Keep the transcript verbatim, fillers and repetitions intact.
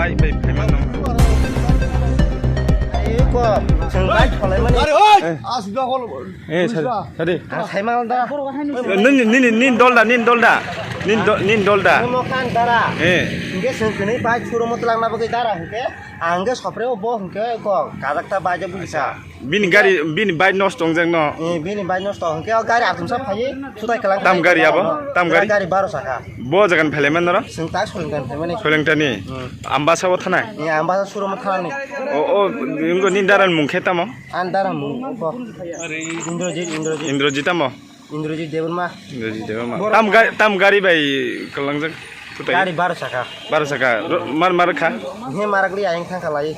Bai, bai, phaima nang. Ai, ko, chwng bai kholai mani. Eh, sadi, sadi. Ang sai mang da. Nini, nini, nini dolda, nini dolda. Nini do-, nini dolda. Mo kan dara. Eh. Hingke chwng kini bai churo mo twlang na bagwi dara hingke. Ang ge sopre o bo hingke ko kajakta bai de bulisa. Bini gari, bini bike nosto wngjak no. Eh, bini bike nosto hingke o gari atumsa phaiye, sutai kalang. Tam gari abo? Tam gari? Gari baro saka. Bo jagan phailai man noro? Chwng tak Solengtan phaimani. Solengtani? Hmm. Ambasa o thanai? Eh, Ambasa suromo thanani. O, o, ingo ni daran mung khe tamo? An daran mung, obo. Indrajit, Indrajit. Indrajit tamo? Indrajit Debbarma. Indrajit Debbarma. Bo- Tam gari, tam gari bai kalangjak? Sutai? Gari baro saka. Baro saka. Ro-, mar, mar kha? He marakli ayang thang khalai.